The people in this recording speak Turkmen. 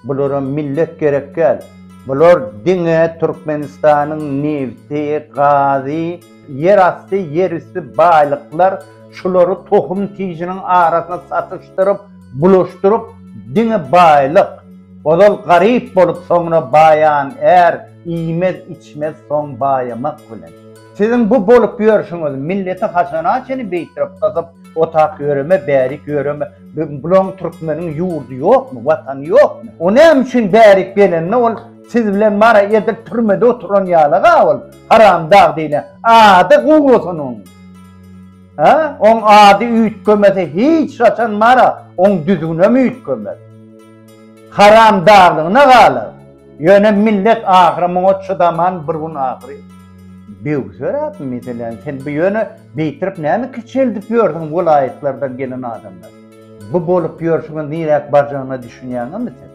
Bulara millet gerek däl. Bular diňe Türkmenistanyň nebti, gazy, ýer asty, ýer üsti baýlyklar şulary tohum tijiniň arasyna satyşdyryp, bulaşdyryp diňe baýlyk. Ozal garyp bolup soňra baýan är iýmez içmez soň baýamak bilen. Siziň bu bolup ýörşüňiz milleti haçana çeni beýtirip gysyp otak ýöreme bärik ýöreme bulaň türkmeniň ýurdy ýokmy watany ýokmy o näme üçin bärik gelende ol siz bilen bara edil türmede oturan ýalyga ol haramdag diýlen ady guwlasyn oň ha oň ady üýtgemese hiç haçan bara oň düzgünem üýtgemez haramdaglygyna galar. Ýöne millet ahyry muňa çydaman bir gün ahyry böwseräp meseläni sen bu ýöne beýtirip näme kiçeldip ýörsüň welaýatlardan gelen adamlar. Bu bolup ýörşüňe niräk barjagyna düşünýäňmi sen?